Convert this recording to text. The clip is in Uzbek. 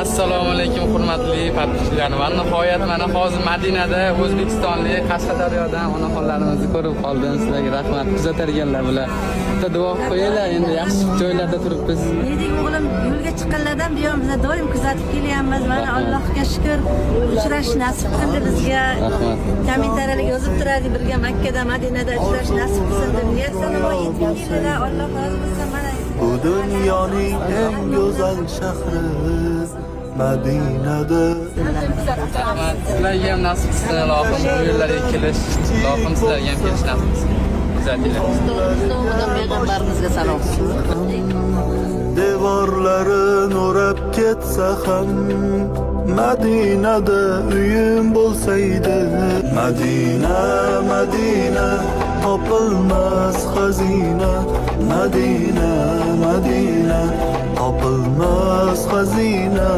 Assalomu alaykum, hurmatli подписчик lar. Va nihoyat mana hozir Madinada o'zbekistonlik Qashqadaryodan onaxonlarimizni ko'rib qoldim. Sizlarga rahmat. Kuzatarganlar bular. Bitta duo qilib qo'yinglar, endi yaxshi joylarda turibmiz. Neydik, o'g'lim, yo'lga chiqqanlardan buyon biza doim kuzatib kelyapmiz. Mana, Allohga shukur, uchrashish nasib qildi bizga. Rahmat. Kommentariyalarga yozib turadi, birga Makkada, Madinada uchrashish nasib qilsin deb. Niyatlanib yetib keldilar. Alloh rozi bo'lsin mana. Bu dunyoning eng go'zal shahri Madinadir. Rahmat. Sizlarga ham nasib qilsin, ilohim, bu yerlarga kelish. Ilohim, sizlarga ham kelish nasib qilsin. Kuzatinglar. Payg'ambarimizga salom. Devorlarin o'rab ketsa ham, Madinada uyim bo'lsaydi. Madina, Madina, topilmas xazina. Madina, Madina, topilmas xazina.